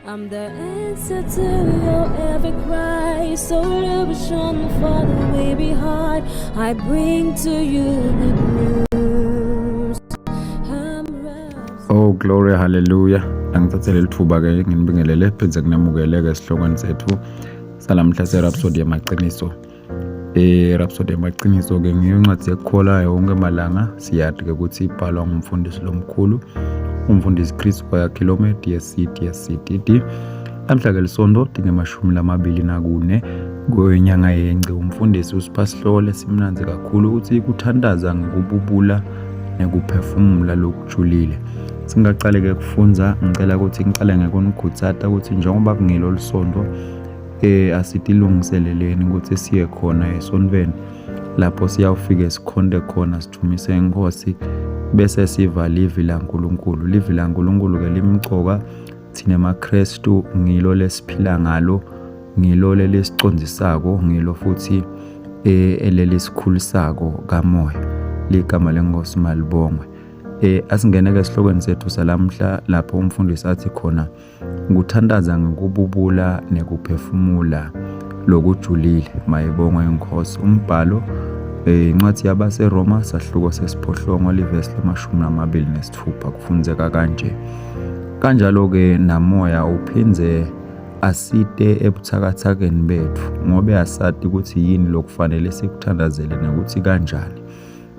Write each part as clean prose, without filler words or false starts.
I'm the answer to your every cry, solution for the weary heart. I bring to you good news. I'm rhapsody. Oh glory, hallelujah. Angithathe leli thuba ke nginibingelele phindze nginamukele ke esihlokweni sethu salamhla seRhapsody yamaqiniso. Rhapsody yamaqiniso ke ngiyo incwadi yekukholwa yonke malanga. Siyati ke ukuthi ibhalwa ngumfundisi lomkhulu, umfundisi Chris Oyakhilome, DSC DSC DD. Namhla ke lisonto tinge-24 kwenyanga yeNgci. Umfundisi usipha sihloko lesimnandzi kakhulu ukuthi kuthandaza ngekububula nekuphefumula lokujulile. Singaqale ke kufundza, ngicela ukuthi ngicale ngekunikhutsata ukuthi njengoba kungilo lisonto asitilungiseleleni ukuthi siye khona esontweni lapho siyawufike sikhonte khona, sidumise inkosi, bese siva livi laNkulunkulu. Livi laNkulunkulu ke limcoka thina maKristu, ngilo lesiphila ngalo, ngilo lelisicondzisako, ngilo futhi elelisikhulisako kamoya. Ligama lenkosi malibongwe. Asingene ke esihlokweni sethu salamhla lapho umfundisi athi khona kuthandaza ngekububula nekuphefumula lokujulile. Mayibongwe inkosi. Umbhalo incwadi yabaseRoma sahluko sesiphohlongo livesi lama-26 kufundzeka kanje: kanjalo ke namoya uphindze asite ebuthakathakeni bethu, ngobe asati ukuthi yini lokufanele sikuthandazele nekuthi kanjani,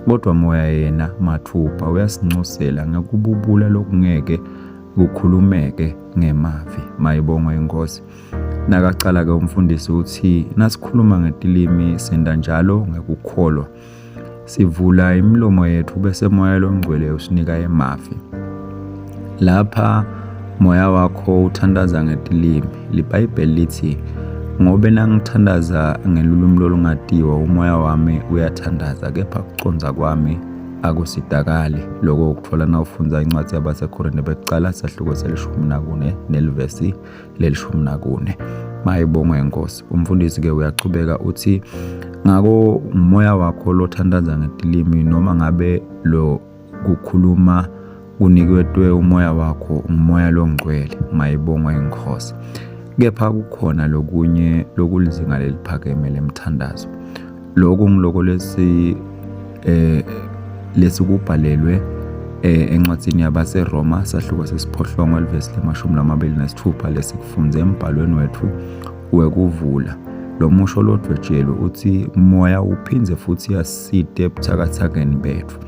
kodwa moya yena mathupha uyasincosela ngekububula lokungeke kukhulumeke ngemavi. Mayibongwe inkosi. Nakacala ke umfundisi uthi nasikhuluma ngetilimi senda njalo ngekukholwa, sivula imilomo yethu bese moya longcwele usinika emavi. Lapha moya wakho uthandaza ngetilimi. LiBhayibheli lithi ngobe nangithandaza ngelulwimi lolungatiwa umoya wami uyathandaza, kepha kucondza kwami akusidakali. Lokho ukuthola nawufundza incwadi yabaseKorinte bekucala sahluko se-14 nelivesi leli-14. Mayibongwe inkosi. Umfundisi ke uyachubeka uthi ngako umoya wakho lothandaza ngetilimi, noma ngabe lo kukhuluma kunikwetwe umoya wakho, umoya longcwele. Mayibongwe inkosi. Kepha kukhona lokunye lokulizinga leliphakeme lemthandazo. Lokhu ngiloko lesi lesikubhalelwe encwadini yabaseRoma sahluko sesiphohlongo livesi lama-26 lesikufundze embhalweni wethu wekuvula. Lo musho lodvwetshelwe uthi moya uphindze futhi asite ebuthakathakeni bethu.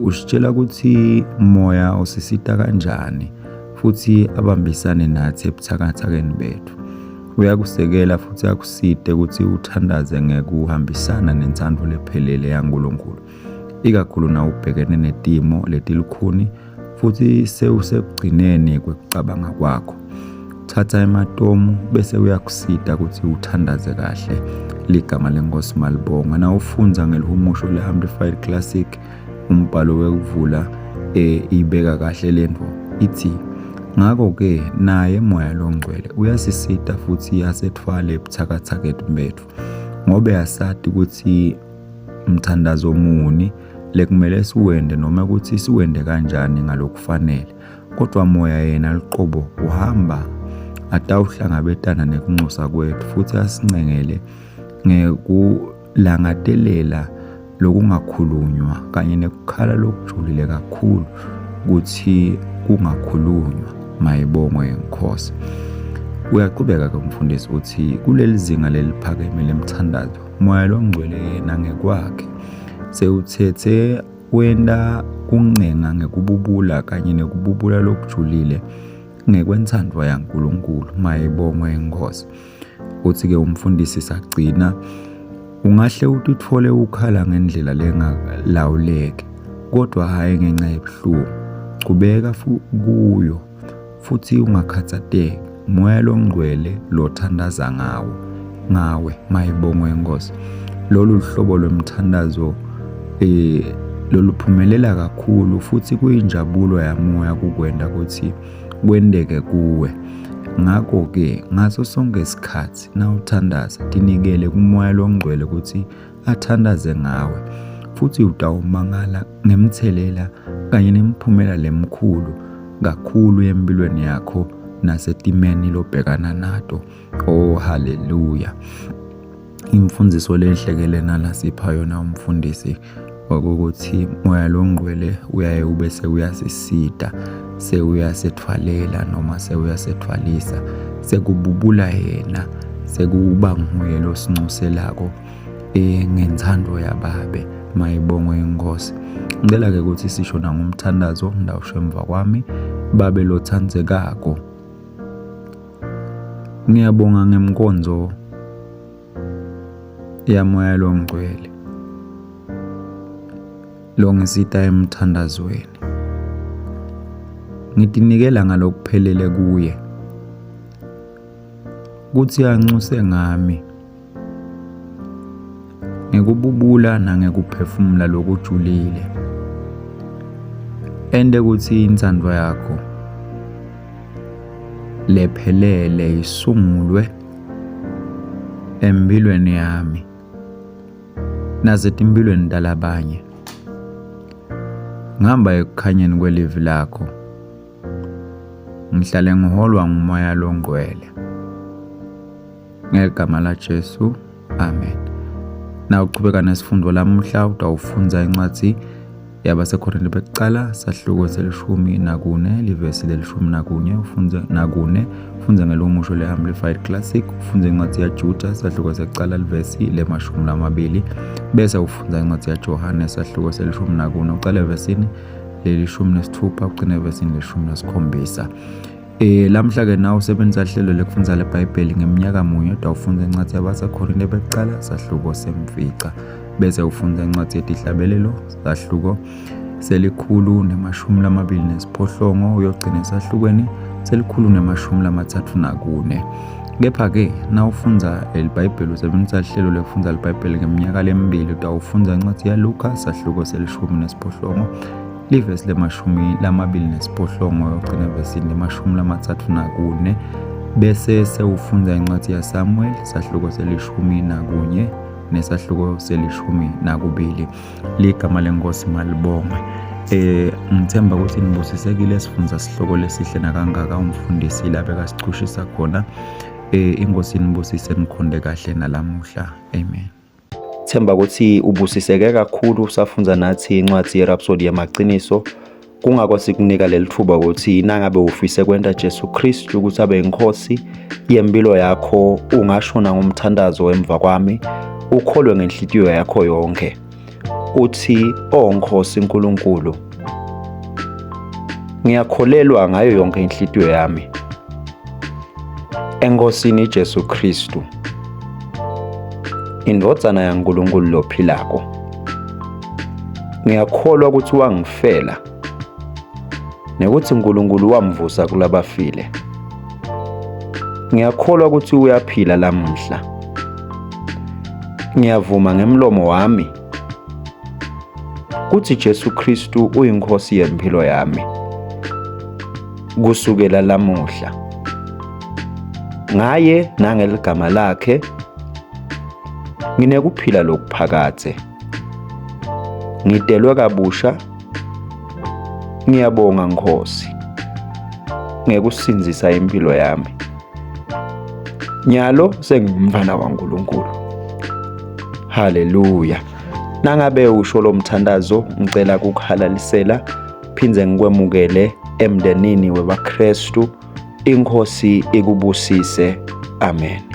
Usitshela ukuthi moya usisita kanjani futhi abambisane nathi ebuthakathakeni bethu. Uyakusekela futhi akusite ukuthi uthandaze ngekuhambisana nentsandvo lephelele yaNkulunkulu, ikakhulu na ubhekene netimo letilukhuni futhi sewusekugcineni kwekucabanga kwakho. Thatha ematomu bese uyakusita ukuthi uthandaze kahle. Ligama lenkosi malibongwe. Na ufundza ngelihumusho le-Amplified Classic umbhalo wekuvula ibeka kahle lento ithi ngakho-ke naye moya longcwele uyasisita futhi asethwale ebuthakathakeni bethu, ngobe asati ukuthi mthandazo muni lekumele siwende noma ukuthi siwende kanjani ngalokufanele, kodwa moya yena luqobo uhamba atawuhlangabetana nekunxusa kwethu futhi asincengele ngekulangatelela lokungakhulunywa kanye nekukhala lokujulile kakhulu kuthi kungakhulunywa. Mayibongwe inkosi. Uyaqhubeka ke umfundisi uthi kuleli zinga leliphakeme lemthandazo moya longcwele yena ngekwakhe sewuthethe wenta kuncenga ngekububula kanye nekububula lokujulile ngekwentsandvo yaNkulunkulu. Mayibongwe inkosi. Uthi ke umfundisi sagcina ungahle utithole ukhala ngendlela lengalawuleki, kodwa hhayi ngenxa yebuhlungu. Chubeka kuyo futhi ungakhathazeki. Moya longcwele lothandaza ngawo ngawe. Mayibongwe inkosi. Lolu hlobo lwemthandazo loluphumelela kakhulu futhi kuyinjabulo yamoya kukwenda ukuthi kwenteke kuwe. Ngakho-ke ngaso sonke isikhathi nawuthandaza tinikele kumoya longcwele ukuthi athandaze ngawe, futhi utawumangala ngemthelela kanye nemiphumela lemkhulu kakhulu empilweni yakho nasetimeni lobhekana nato. Oh haleluya. Imfundiso lenhle ke lena lasipha yona umfundisi ukuthi moya longcwele uyaye ube sewuyasisita sewuyasethwalela noma sewuyasethwalisa sekububula yena sekuba nguye losincuselako eh ngenthando yababe mayibongwe inkosi ngicela ke ukuthi sisho nangomthandazo ndawusho emva kwami babe lothandzekako ngiyabonga ngemkonzo yamoya longcwele longisita emthandazweni ngitinikela ngalokuphelele kuye kuthi anxuse ngami ngekububula nangekuphefumula lokujulile ente kuthi intsandvo yakho lephelele isungulwe empilweni yami nasetimpilweni talabanye ngihamba ekukhanyeni kwelivi lakho ngihlale ngiholwa ngumoya longcwele ngegama laJesu amen na uchubeka nesifundo lamuhla utawufundza incwadi yabaseKorinte bekucala sahluko selishumi nakune livesi lelishumi nakunye ufundze nakune ufundze ngelomusho le-Amplified Classic ufundze incwadi yaJuda sahluko sekucala livesi lemashumi lamabili bese ufundza incwadi yaJohane sahluko selishumi nakune ucale evesini lelishumi nesithupha ugcine evesini lelishumi nesikhombisa Eh lamhla ke nawe usebenzisa hlelo lekufundza leBhayibheli ngeminyaka munye utawufundza incwadi yabaseKorinte bekucala sahluko semfica bese ufundza incwadi yetihlabelelo sahluko selikhulu nemashumi lamabili nesiphohlongo uyogcina esahlukweni selikhulu nemashumi lamathathu nakune kepha-ke nawufundza libhayibheli usebenzisa hlelo lekufundza libhayibheli ngeminyaka lemibili utawufundza incwadi yaluka sahluko selishumi nesiphohlongo Livesi lemashumi lamabili nesiphohlongo yogcina evesini lemashumi lamathathu nakune bese sewufundza incwadi yaSamuel sahluko selishumi nakunye nesahluko selishumi nakubili ligama lenkosi malibongwe eh ngithemba ukuthi nibusisekile sifundza sihloko lesihle nakangaka umfundisi la bekasichushisa khona eh inkosi inibusise nikhonde kahle nalamuhla amen Themba ukuthi ubusiseke kakhulu usafundza nathi incwadi yeRhapsody yamaqiniso. Kungako sikunika leli thuba ukuthi nangabe ufise kwenta Jesu Kristu ukuthi abe inkosi yempilo yakho ungasho nangomthandazo emva kwami ukholwe ngenhlitiyo yakho yonke uthi o Nkosi uNkulunkulu ngiyakholelwa ngayo yonke inhlitiyo yami eNkosini Jesu Kristu indvodzana yaNkulunkulu lophilako ngiyakholwa ukuthi wangifela nekuthi uNkulunkulu wamvusa kulabafile ngiyakholwa ukuthi uyaphila lamuhla ngiyavuma ngemlomo wami kuthi Jesu Kristu uyinkosi yempilo yami kusukela lamuhla ngaye nangeligama lakhe nginekuphila lokuphakadze ngidelwe kabusha ngiyabonga Nkosi ngekusindzisa impilo yami nyalo sengingumntwana waNkulunkulu haleluya nangabe usho lo mthandazo ngicela kukuhalalisela phindze ngikwemukele emndenini webaKristu inkosi ikubusise amen.